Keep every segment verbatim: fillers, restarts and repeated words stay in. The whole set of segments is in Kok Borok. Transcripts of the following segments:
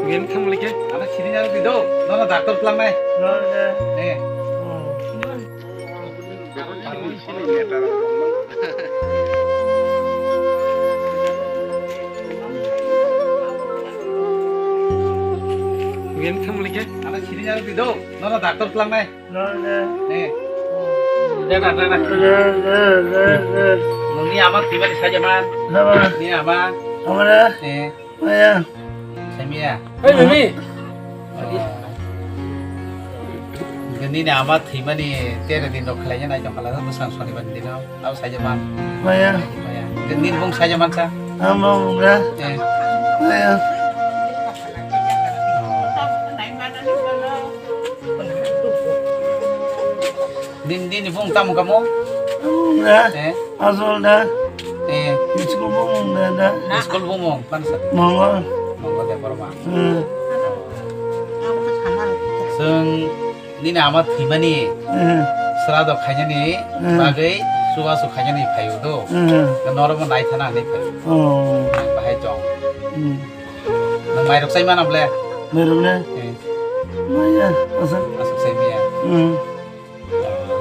Gen thang muli ke? Ana sini nyari di do. Nono doctor pelang nai. Eh. Gen thang muli ke? Ana sini nyari di do. Nono doctor pelang nai. Noni ama thwimani sajaman. Ni ama. Amara. Eh. Maya. Semiya. Hey, baby. Nini ama thwimani tere din rok khlaina nai tong khala bwsang sonibar dino. Abo sajaman. Maya. Maya. Nini bung sajaman sa. Ama bunga. Eh. Maya. Din, din, bung tamo kamo? Bung da. Eh? Asol da. Eh. School bung da da. School bung, bung, pansa. Mongol. Mongol de Borma. Hmm. Seng, nini ama thwimani. Hmm. Srado khainani. Hmm. Bagwi, suwa su khainani phayu do. Hmm. Norok mo nai thana ni phayu. Oh. Bahai jong. Hmm. Nang mai rok sai mana ble? Mai rok ne? Eh. Maya, asal. Asuk sai maya. Hmm.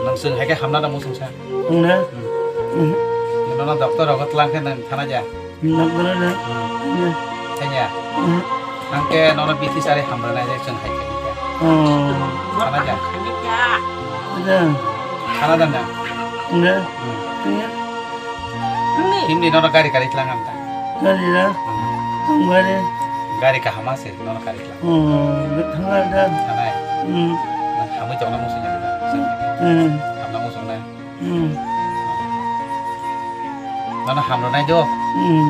Nang sung hai ke hamna da musung sa. Hamna? Hmm. Hmm. Nono doctor rogo tlang khe nang thana ja. Doctor ne? Hmm. Hmm. Thanya. Hmm. Nang ke nono bithi sari hamna na je sung hai ke. Oh. Thana ja. Ada. Thana da na. Hamna? Hmm. Hamna? Himni nono gari gari tlang am ta. Gari na? Hmm. Ang gari. Gari kaham ase, nono gari tlang. Oh, thang ada. Thanai. Hmm. Nang hamwi tongna musi na. Hmm. Hamna musi na. Hmm. Nono hamro nai do. Hmm.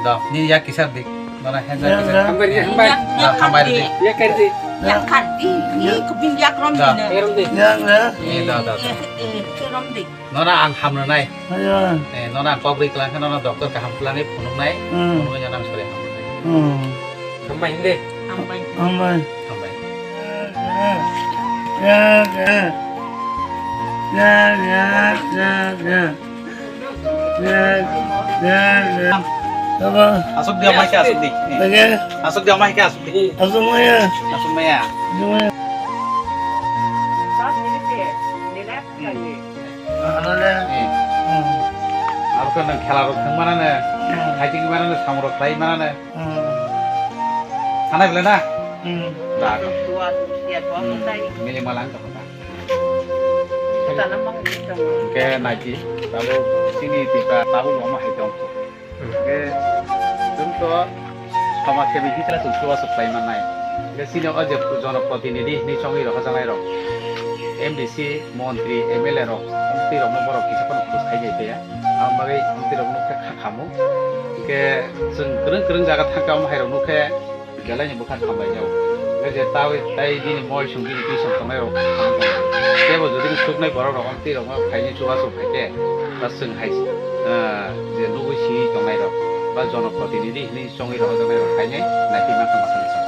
Do, ni ya kisar dik. Nono hensa kisar. Hambai, hambai. Do, hambai dik. Ya kar di. Ya kar di. Ni kubin ya krom di na. Krom di. Ya na. Eh, do, do, do. Eh, eh, krom di. Nono ang hamrwnai. Ayo. Eh, nono ang kok ri klang khe nono doctor kaham khlani phunuknai. Hmm. Phunuknai nono ang sori hamrwnai. Hmm. Hambai hindi. Hambai. Hambai. Hambai. Ya, ya. Ya, ya, ya, ya. Ya, ya, ya. Apa? Asuk dia mai ke asuk di. Lagi? Asuk dia mai ke asuk di. Asuk maya. Asuk maya. Asuk maya. Hmm. Ano le? Hmm. Abo khe nwng khela rok thwng mana ne, hmm, fighting mana ne, samung rok khlai mana ne. Hmm. Sanai bwle na? Hmm. Da. Hmm. Mili mala wng tong kha. Hwnkhe naidi, tabuk chini Tipra tabuk omo hai tong. Hwnkhe chwng to somaj sebi hisab se chubachu khlai mannai. Hwnkhe chini o je jonoprotinidhi hinwi chongwi rohorjaknai rok, M D C, montri, M L A rok, tei rokno borok kisa phano khus khai jai phaia. Aboni bagwi tei rokno khe kha khamu. Hwnkhe chwng kwrwng kwrwng jaga thangkhe omo hai rokno khe belai ni bwkha khambai jago. Hwnkhe je tawi tai bini moi song bini twi song tongnai rok. Tebo jodi ni chuknai borok rok tei rokno khaini chubachu phaikhe ba chwng hai, ah, je nugui sini tongnai rok ba jonoprotinidhi hinwi chongwi rohorjaknai rok khainai naitwi mankha makhani chwng.